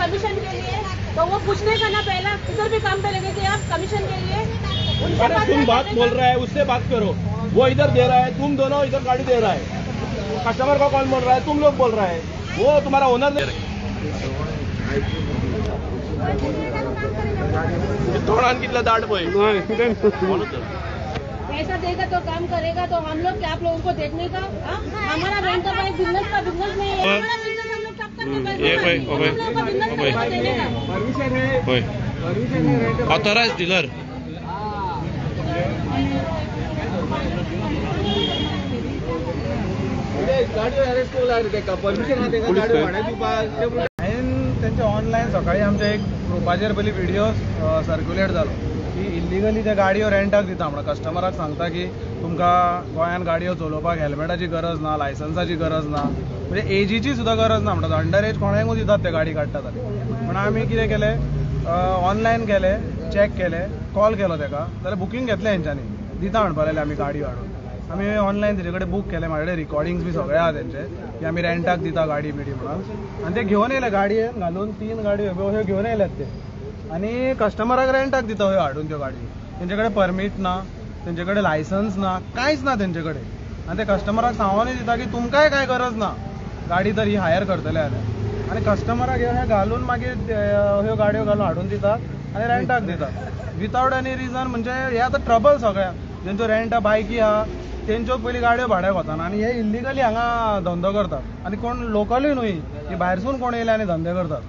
Commission K लिए, तो वो पूछने का ना पहला किधर भी काम पे लगे थे आप कमीशन के लिए। अरे तुम बात बोल रहा है, उससे बात करो, वो इधर दे रहा है, तुम दोनों इधर गाड़ी दे रहा है, कस्टमर को कौन बोल रहा है? तुम लोग बोल रहा है, वो तुम्हारा ओनर। तोंडान कितला दाट पळय, पैसा देगा तो काम करेगा, तो हम लोग क्या आप लोगों को देखने का? हमारा रेंट का बाइक बिजनेस का बिजनेस नहीं है, हमारा बिजनेस हम लोग तब तक का ऑथोराइज डीलर। हांवें ऑनलायन सकाळी आमच्या एक ग्रुपाचेर पयलीं व्हिडिओ सर्क्युलेट जालो की इल्लिगली ते गाडयो रेंटाक दिता म्हणून कस्टमराक सांगता की तुमकां गोंयान गाडयो चलोवपाक हेल्मेटाची गरज ना, लायसन्साची गरज ना, म्हणजे एजीची सुद्दां गरज ना म्हणटा, अंडर एज कोणाकूय दितात ते गाडी काडटा जाल्यार। म्हण आमी कितें केलें, ऑनलायन केलें, चॅक केलें, कॉल केलो तेका, जाल्यार बुकींग घेतलें हेंच्यांनी, दिता म्हणपाक लागले आमी गाडी हाडून। आमी ऑनलायन तेजे कडेन बूक केलें, म्हाजे कडेन रिकॉर्डिंग्स बी सगळे आहा तेंचे की आमी रेंटाक दिता गाडी बिडी म्हणून। आनी ते घेवन येयले गाडयेन घालून, 3 गाडयो ह्यो घेवन येयल्यात ते, आनी कस्टमराक रेंटाक दिता ह्यो हाडून त्यो गाडयो। तेंचे कडेन परमीट ना, तेंचे कडेन लायसन्स ना, कांयच ना तेंचे कडेन। आनी ते कस्टमराक सांगोनूय दिता की तुमकांय कांय गरज ना, गाडी तर ही हायर करतले जाल्यार। आनी कस्टमराक ह्यो घालून मागीर ह्यो गाडयो घालून हाडून दितात आनी रेंटाक दितात विदावट एनी रिजन। म्हणजे हे आतां ट्रबल सगळ्यांक, जेंचो रेंट बायकी आहा तेंच्यो पयलीं गाडयो भाड्याक वताना, आनी हे इल्लिगली हांगा धंदो करतात, आनी कोण लोकलूय न्हय, की भायरसून कोण येयले आनी धंदे करतात।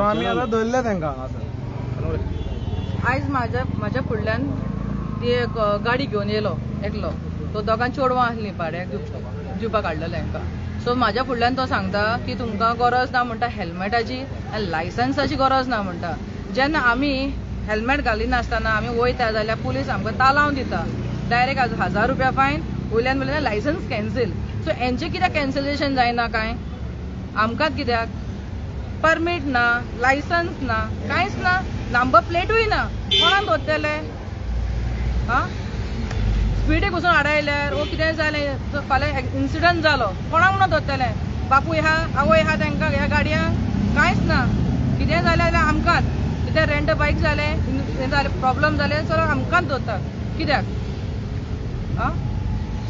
आमी आतां धरले तेंकां हांगासर। आयज म्हाज्या फुडल्यान ती एक गाडी घेवन येयलो एकलो, तो दोगां चेडवां आसलीं भाड्याक दिवपाक हाडलेलें हांकां। सो म्हाज्या फुडल्यान तो सांगता की तुमकां गरज ना म्हणटा हेल्मेटाची आनी लायसन्साची गरज ना म्हणटा। जेन्ना आमी हेल्मेट घालिनासतना आमी वयता जाल्यार पुलीस आमकां तालांव दिता, डायरेक्ट 1000 रुपया फायन, वयल्यान वयल्यान लायसन्स कॅन्सील। सो हेंचें कित्याक कॅन्सलेशन जायना कांय? आमकांच कित्याक? परमीट ना, लायसन्स ना, कांयच ना, नंबर प्लेटूय ना, कोणाक दवरतले? आं, स्पिडीक वचून आडायल्यार वो कितें जालें, फाल्यां इन्सिडंट जालो, कोणाक म्हणून दवरतले? बापूय आहा, आवय आहा तेंकां ह्या गाडयांक? कांयच ना। कितें जालें जाल्यार आमकांच, कितें रेंट बायक जालें, जालें प्रॉब्लम जालें, सो आमकांच दवरता कित्याक? आं,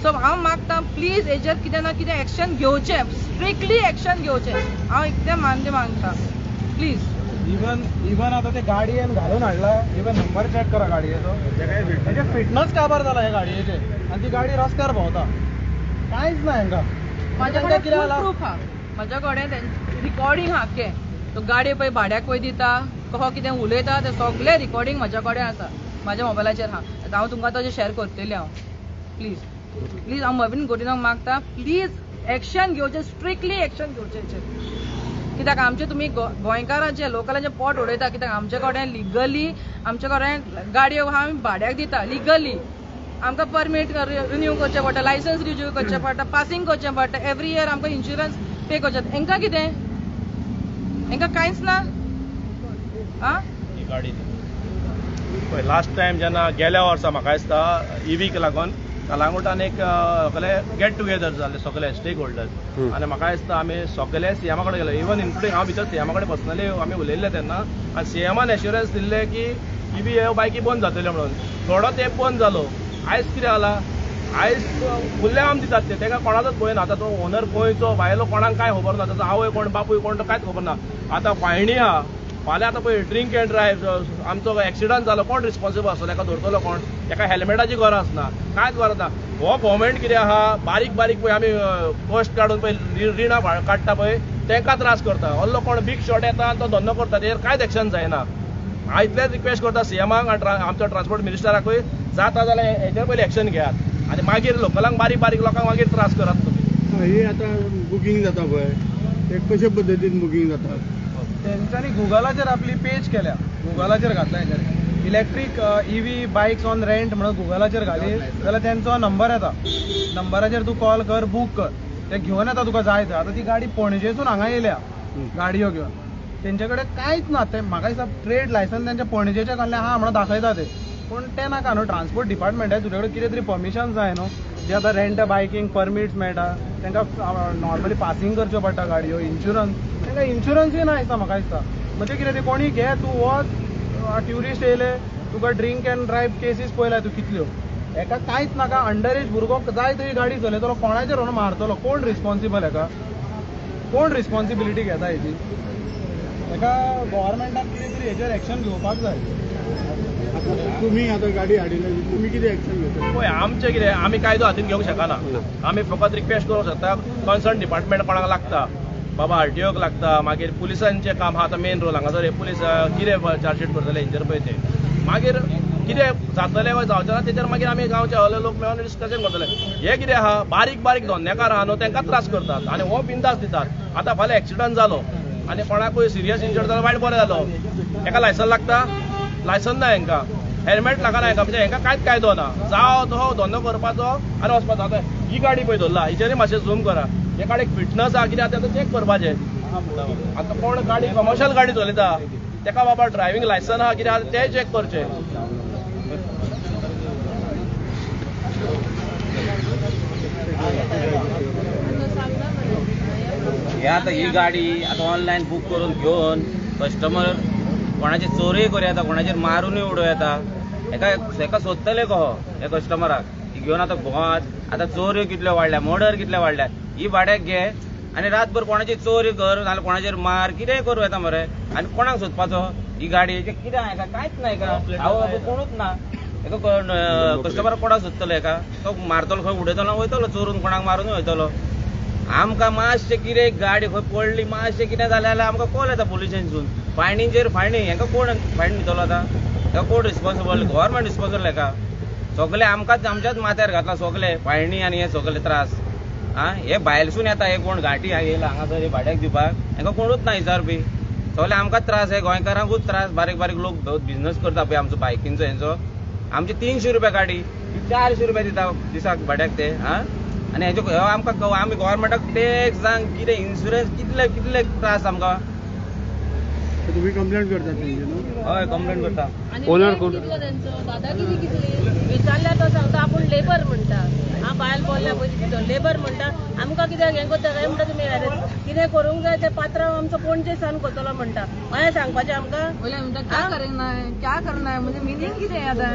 सो हांव मागता प्लीज हेजेर कितें ना कितें एक्शन घेवचें, स्ट्रिक्टली एक्शन घेवचें, हांव इतलें मान्य मागता प्लीज। इवन आतां ते गाडयेन घालून हाडला, इवन नंबर चॅक करा गाडयेचो, तेजे फिटनस काबार जाला हे गाडयेचे, आनी ती गाडी रस्त्यार भोंवता, कांयच ना हेंकां। म्हाज्या कडेन प्रूफ आहा, म्हाज्या कडेन रिकॉर्डिंग आहा आख्खें, तो गाडी पळय भाड्याक पळय दिता, कसो कितें उलयता तें सगळें रिकॉर्डिंग म्हाज्या कडेन आसा, म्हाज्या मोबायलाचेर आहा। आतां हांव तुमकां तशें शेअर करतलें हांव। प्लीज प्लीज हांव मर्विन गोदिन्होक मागता, प्लीज एक्शन घेवचें, स्ट्रिक्टली एक्शन घेवचें। कित्याक आमचे तुमी गोंयकारांचे लोकलांचे पोट उडयता, कित्याक आमचे कडेन लिगली आमचे कडेन गाडयो आहा, आमी भाड्याक दिता लिगली, आमकां परमीट रिन्यू करचें पडटा, लायसन्स रिन्यू करचें पडटा, पासिंग करचें पडटा, एवरी इयर आमकां इन्शुरन्स पे करचें। हेंकां कितें? हेंकां कांयच ना। आं, गाडी पळय लास्ट टायम जेन्ना गेल्या वर्सा म्हाका दिसता इवीक लागून कलांगुटान एक सगळे गेट टुगेदर जाले सगळे स्टेक होल्डर्स, आनी म्हाका दिसता आमी सगळे सीएमा कडेन गेले, इवन इन्क्लुडींग हांव भितर सीएमा कडेन पर्सनली आमी उलयल्ले तेन्ना, आनी सीएमान एश्युरन्स दिल्ले की इवी ह्यो बायकी बंद जातल्यो म्हणून। थोडो तेंप बंद जालो, आयज कितें जाला, आयज खुल्लेआम दितात ते, तेका कोणाचोच भंय ना। आतां तो ओनर गोंयचो भायलो कोणाक कांय खबर ना, ताचो आवय कोण बापूय कोण तो कांयच खबर ना। आतां फायणी आहा, फाल्यां आतां पळय ड्रिंक एंड ड्रायव्ह आमचो एक्सिडंट जालो, कोण रिस्पॉन्सिबल आसतलो? तेका धरतलो कोण? तेका हेल्मेटाची गरज ना, कांयच गरज ना। हो गव्हर्मेंट कितें आहा, बारीक बारीक पळय आमी कश्ट काडून पळय रिणां काडटा पळय तेंकां त्रास करता। असलो कोण बीग शॉट येता आनी तो धंदो करता, तेजेर कांयच एक्शन जायना। हांव इतलेंच रिक्वेस्ट करता सीएमाक आनी आमचो ट्रान्सपोर्ट मिनिस्टराकूय, जाता जाल्यार हेजेर पयलीं एक्शन घेयात आनी मागीर लोकलांक बारीक बारीक लोकांक मागीर त्रास करात तुमी। ही आतां बुकींग जाता पळय, ते कशे पद्दतीन बुकींग जाता? तेंच्यांनी गुगलाचेर आपली पेज केल्या, गुगलाचेर घातला हेंच्यांनी electric EV bikes on rent म्हणून गुगलाचेर घाली जाल्यार तेंचो नंबर येता, नंबराचेर तूं कॉल कर, बूक कर, ते घेवन येता तुका जाय थंय। आतां ती गाडी पणजेसून हांगा येयल्या गाडयो घेवन, तेंचे कडेन कांयच ना। ते म्हाका दिसता ट्रेड लायसन्स तेंच्या पणजेच्या कडल्यान आहा म्हणून दाखयता ते, पूण तें नाका न्हू। ट्रान्सपोर्ट डिपार्टमेंट तुजे कडेन कितें तरी परमिशन जाय न्हू, जे आतां रेंट बायकींग परमिट्स मेळटा तांकां नॉर्मली पासिंग करच्यो पडटा गाडयो, इन्शुरन्स, तांकां इन्शुरन्सूय ना दिसता म्हाका दिसता. म्हणजे कितें ते कोणी घे तूं वच, ट्युरिस्ट येयले तुका ड्रिंक अँड ड्रायव्ह केसीस पळयल्या तूं कितल्यो. हेका कांयच नाका, अंडर एज भुरगो जाय थंय गाडी चलयतलो, कोणाचेर व्हरून मारतलो. कोण रिस्पॉन्सिबल हेका? कोण रिस्पॉन्सिबिलिटी घेता हेची? हेका गव्हर्मेंटान कितें तरी हेचेर एक्शन घेवपाक जाय. तुम्ही आतां गाडी हाडिल्ली, तुमी कितें एक्शन घेतले? पळय आमचें कितें, आमी कायदो हातीन घेवंक शकना. आमी फकत रिक्वेस्ट करूंक शकता कन्सर्न डिपार्टमेंट कोणाक लागता, बाबा आरटीओक लागता, मागीर पुलिसांचें काम आहा आतां मेन रोल हांगासर. पुलीस कितें चार्जशीट करतले हेंचेर पळय ते मागीर कितें जातलें वा जावचें ना तेचेर मागीर आमी गांवचे हले लोक मेळून डिस्कशन करतले. हें कितें आहा, बारीक बारीक धंदेकार आहा न्हू तांकां त्रास करतात आनी हो बिंदास दितात. आतां फाल्यां एक्सिडंट जालो आनी कोणाकूय सिरियस इंजर्ड जालो, वायट बरें जालो, हेका लायसन लागता? लायसन ना हेंकां, हेल्मेट लागना हेंकां, म्हणजे हेंकां कांयच कायदो ना. जावं तो धंदो करपाचो आनी वचपाचो. आतां ही गाडी पळय धरला, हिचेरय मातशें झूम करा. हे गाडयेक फिटनस आहा कितें आतां चॅक करपाचें. आतां कोण गाडी कमर्शियल गाडी चलयता तेका बाबा ड्रायव्हिंग लायसन आहा कितें आहा तें चॅक करचें. हे आतां ही गाडी आतां ऑनलायन बूक करून घेवन कस्टमर कोणाचेर चोरूय करूं येता, कोणाचेर मारुनूय उडोवं येता. हेका हेका सोदतले कहो हे कस्टमराक घेवन आतां भोंवत. आतां चोऱ्यो कितल्यो वाडल्या, मर्डर कितले वाडल्या. ही भाड्याक घे आनी रातभर कोणाची चोरी कर, नाल्यार कोणाचेर मार, कितेंय करूं येता मरे. आनी कोणाक सोदपाचो ही गाडी? कितें हेका कांयच ना, हेका आवय बापूय कोणूच ना. हेका कस्टमराक कोणाक सोदतलो? हेका तो मारतलो खंय उडयतलो वयतलो, चोरून कोणाक मारून वयतलो. आमकां मातशें कितें गाडी खंय पडली, मातशें कितें जालें जाल्यार आमकां कॉल येता पुलिशेनसून. फायनीचेर फायनी. हेंकां कोण फायन दितलो आतां? हेका कोण रिस्पॉन्सिबल? Government responsible. हेका सगळे आमकांच आमच्याच माथ्यार घातला सगळे फायनी आनी हे सगळे त्रास. आं हे भायलसून येता, हे कोण घांटी येयला हांगासर हे भाड्याक दिवपाक, हेंकां कोणूच ना विचारपी. सगळे आमकांच त्रास, हे गोंयकारांकूच त्रास. बारीक बारीक लोक बिजनस करता पळय आमचो बायकींचो हेंचो. आमची 300 रुपया गाडी, 400 रुपया दिता दिसाक भाड्याक ते. आं आनी हेजो आमकां आमी गव्हर्मेंटाक टॅक्स जावं कितें इन्शुरन्स कितले कितले त्रास आमकां. तुम्ही कंप्लेंट करता तेंची न्हू? हय कंप्लेंट करता. ओनर कोण कितलो तेंचो दादागिरी कितली विचारल्यार तो सांगता आपूण लेबर म्हणटा. हांव बायल बोल्ल्या पयलीं लेबर म्हणटा. आमकां कित्याक हें करता काय म्हणटा तुमी? कितें करूंक जाय तें पात्रांव आमचो पणजे सान करतलो म्हणटा. मागीर सांगपाचें आमकां क्या करना है, क्या करना है, म्हणजे मिनींग कितें आतां?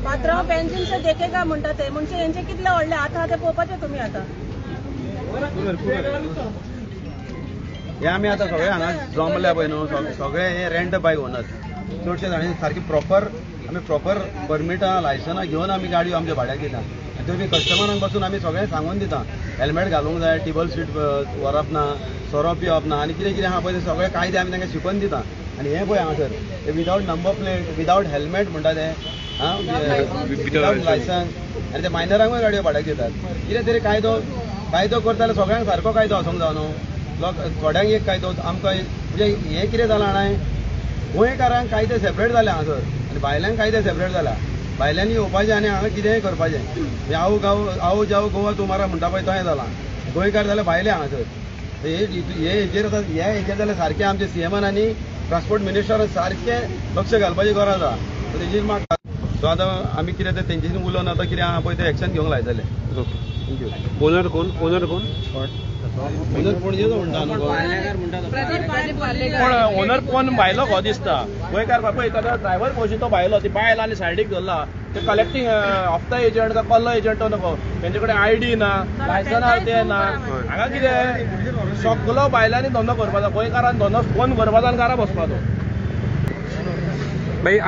पात्रांव पेन्सिल से देखेगा म्हणटा ते, म्हणजे हेंचे कितले व्हडले आतां ते पळोवपाचें तुमी आतां. हे आमी आतां सगळे हांगा जमल्या पळय न्हू, सगळे हे रेंट बायक ओनर्स चडशे जाणांनी सारकी प्रॉपर आमी प्रॉपर परमिटां लायसनां घेवन आमी गाडयो आमच्या भाड्याक दिता. आनी तुमी कस्टमरांक बसून आमी सगळें सांगून दिता, हेल्मेट घालूंक जाय, टेबल सीट व्हरप ना, सोरो पिवप ना, आनी कितें कितें आहा पळय ते सगळे कायदे आमी तांकां शिकोवन दिता. आनी हें पळय हांगासर हे without number plate, without helmet म्हणटा ते, आं विदावट लायसन्स, आनी ते मायनरांकूय गाडयो भाड्याक दितात. कितें तरी कायदो कायदो करता जाल्यार सगळ्यांक सारको कायदो आसूंक जाय न्हू. लोक थोड्यांक एक कायदो, आमकां म्हणजे हें कितें जालां जाणां, गोंयकारांक कायदे सेपरेट जाले हांगासर आनी भायल्यांक कायदे सेपरेट जाला. भायल्यांनी येवपाचें आनी हांगा कितेंय करपाचें. म्हणजे आओ गांव आओ जाओ गोवा तुम्हारा म्हणटा पळय तशें जालां. गोंयकार जाल्यार भायले हांगासर. हे हेजेर आतां हे हेजेर जाल्यार सारकें आमचे सीएमान आनी ट्रान्सपोर्ट मिनिस्टरान सारकें लक्ष घालपाची गरज आहा. तेजेर म्हाका सो आतां आमी कितें तें तेंच्यांनी उलोवन आतां कितें आहा पळय तें एक्शन घेवंक लायतले. Okay thank you. Owner कोण? ओनर कोण? ओनर पणजेचो म्हणटा न्हू. कोण ओनर कोण भायलो हो दिसता गोंयकार पळय ताका ड्रायव्हर पळोवशी तो भायलो, ती बायल आनी सायडीक धरला. ते कलेक्टींग हप्ता एजंट का कल्लो एजंट तो नको, तेंचे कडेन आयडी ना, लायसन आहा तें ना. हांगा कितें सगलो बायलांनी धंदो करपाचो, गोंयकारान धंदो बंद करपाचो आनी घरा बसपाचो. भाई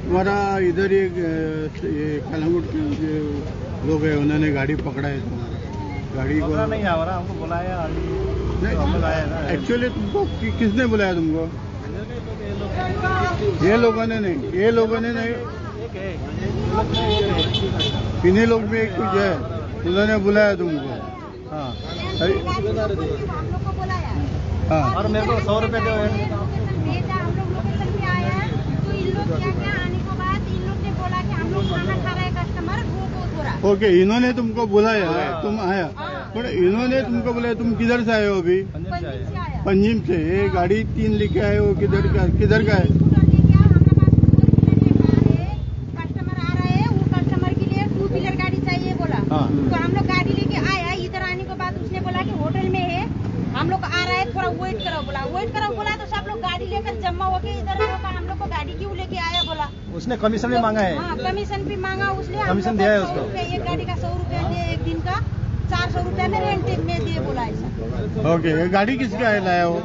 हमारा इधर एक कलंगुट के लोग हैं, उन्होंने गाड़ी पकड़ा है तुम्हारा गाड़ी को नहीं हमारा, हमको बुलाया नहीं। एक्चुअली तुमको किसने बुलाया तुमको? ये लोगों ने नहीं, ये लोगों ने नहीं, इन्हीं लोग में एक कुछ है, उन्होंने बुलाया तुमको। हाँ हाँ, और मेरे को 100 रुपये दो। ओके, इन्होंने तुमको बुलाया, तुम आया, पर इन्होंने तुमको बुलाया, तुम किधर से आए हो अभी? पंजिम से। ये गाड़ी 3 लेके आए हो, किधर का किधर का है? कस्टमर आ रहे हैं, वो कस्टमर के लिए 2 व्हीलर गाड़ी चाहिए बोला। हाँ। तो हम लोग गाड़ी लेके आया, इधर आने के बाद उसने बोला कि होटल में है, हम लोग आ रहे हैं। थोड़ा वेट करो बोला, वेट करो बोला तो सब लोग गाड़ी लेकर जमा होके इधर हम लोग को गाड़ी क्यों लेके आया बोला। उसने कमीशन भी मांगा है। हाँ, कमीशन भी मांगा उसने। कमीशन दिया है उसको। एक गाड़ी का 100 रुपया दिए, एक दिन का 400 रुपया में रेंट में दिए बोला ऐसा। ओके, गाड़ी किसका है लाया हो?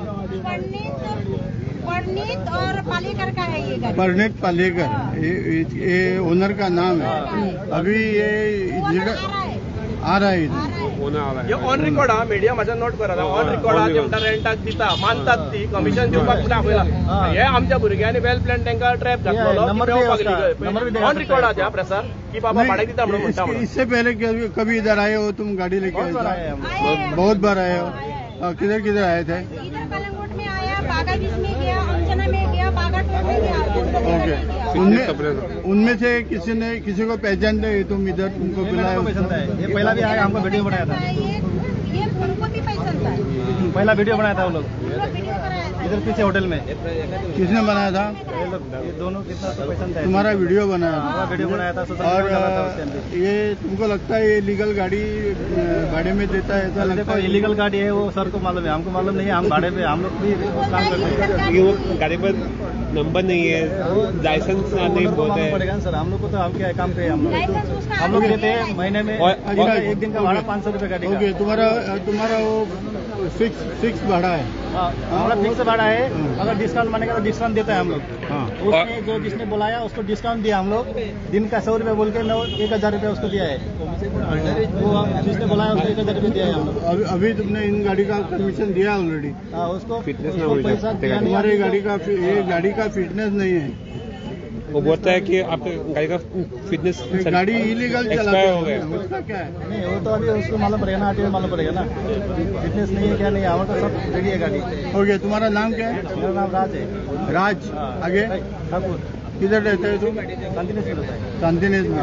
परनीत और पालेकर का है ये गाड़ी। परनीत पालेकर ये ओनर का नाम है। अभी ये आ रहा है हे ऑन रिकॉर्ड हा मिडिया म्हाज्या नोट करा। ऑन रिकॉर्ड हा ते म्हणटा रेंटाक दिता मानतात ती कमिशन दिवपाक फुडें आपयला। हे आमच्या भुरग्यांनी वेल प्लॅन तांकां ट्रॅप घातलेलो ऑन रिकॉर्ड हा त्या प्रेसार की बाबा भाड्याक दिता म्हणून म्हणटा। इससे पहले कभी इधर आए हो तुम गाड़ी लेके? बहुत बार आए हो। किधर किधर आए थे? इधर कलंगोट में आया, बागा बीच में गया, अंजना में गया, बागा टोल में गया। ओके, उनमें से किसी ने किसी को पहचानते हो तुम? इधर तुमको बुलाया? ये पहला भी आया, हमको वीडियो बनाया था। ये उनको भी पहचानता है, पहला वीडियो बनाया था वो लोग इधर पीछे होटल में। किसने बनाया था? ये दोनों कितना पहचानता है। तुम्हारा वीडियो बनाया था? वीडियो बनाया था। और ये तुमको लगता है ये लीगल गाड़ी भाड़े में देता है? ऐसा लगता है इलीगल गाड़ी है वो सर को मालूम है, हमको मालूम नहीं है। हम भाड़े पे हम लोग भी काम करते हैं। वो गाड़ी पर नंबर नहीं है, लाइसेंस नहीं बोलते हैं। पड़ेगा सर हम लोग को तो, हम क्या काम पे हम लोग देते हैं महीने में एक दिन का भाड़ा 500 रुपये गाड़ी। ओके, तुम्हारा वो फिक्स भाड़ा है? हमारा फिक्स भाड़ा है। अगर डिस्काउंट मानेगा तो डिस्काउंट देता है हम लोग। उसने जो जिसने बुलाया उसको डिस्काउंट दिया हम लोग। दिन का 100 रुपये बोल के 1000 रुपये उसको दिया है। वो जिसने बुलाया उसको 1000 रुपये दिया है हम लोग। अभी तुमने इन गाड़ी का कमीशन दिया ऑलरेडी? उसको पैसा तुम्हारी गाड़ी का ये गाड़ी का फिटनेस नहीं है। वो बोलता है कि आपका गाड़ी का फिटनेस गाड़ी इलीगल चलाते हो गया, उसका क्या है? नहीं वो तो अभी उसको मालूम पड़ेगा ना, आरटीओ मालूम पड़ेगा ना फिटनेस नहीं है क्या नहीं। हमारा तो सब रेडी है गाड़ी। ओके, तुम्हारा नाम क्या है? मेरा नाम राज है। राज, आगे? ठाकुर। किधर रहते हो तुम? शांतिनिकेतन में रहता है। शांतिनिकेतन में।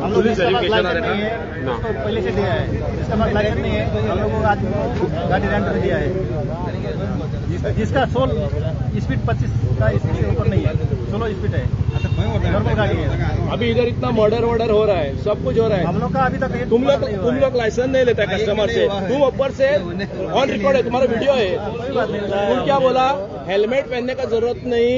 हम लोग लाइसेंस नहीं है, उसको पहले से दिया है। जिसका पास लाइसेंस नहीं है हम लोगों को आज गाड़ी रेंट पे दिया है। जिसका 16 स्पीड 25 का स्पीड से ऊपर नहीं है, 16 स्पीड है, नॉर्मल गाड़ी है। अभी इधर इतना मर्डर वर्डर हो रहा है, सब कुछ हो रहा है। हम लोग का अभी तक तुम लोग लाइसेंस नहीं लेता कस्टमर से, तुम ऊपर से ऑन रिकॉर्ड है, तुम्हारा वीडियो है। तुम क्या बोला, हेलमेट पहनने का जरूरत नहीं,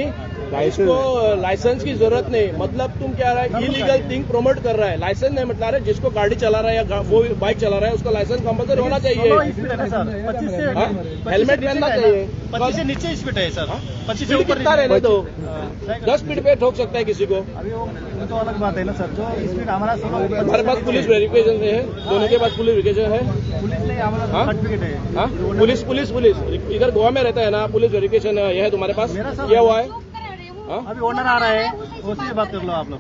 इसको लाइसेंस की जरूरत नहीं। मतलब तुम क्या रहा है, इलीगल थिंग प्रमोट कर रहा है। लाइसेंस नहीं मतलब रहा है, जिसको गाड़ी चला रहा है या वो बाइक चला रहा है उसका लाइसेंस कंपल्सरी होना चाहिए। हेलमेट पहनना चाहिए। 25 से नीचे स्पीड है सर, 25 से ऊपर कितना रहने दो, 10 स्पीड पे ठोक सकता है किसी को। अभी वो तो अलग बात है ना सर, जो स्पीड हमारा हमारे पास पुलिस वेरिफिकेशन है, दोनों के पास पुलिस वेरिफिकेशन है। पुलिस नहीं, हमारा सर्टिफिकेट है। पुलिस पुलिस पुलिस इधर गोवा में रहता है ना, पुलिस वेरिफिकेशन ये है तुम्हारे पास क्या हुआ है? अभी ओनर आ रहा है, उससे बात कर लो आप लोग।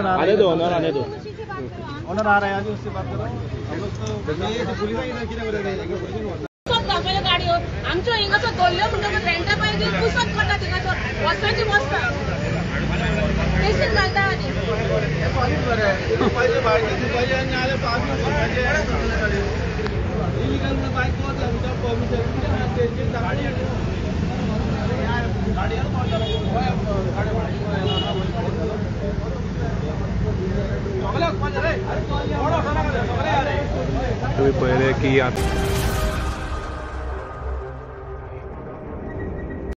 आने दो, ओनर आने दो, ओनर आ रहा है अभी, उससे बात करो। गाडयो आमच्यो हिंगासर दवरल्यो म्हणटकच रेंटा पाय कुसत पडटा, थिंगासर वचपाची वचता पेशीन घालता आनी तुम्ही पळयलें की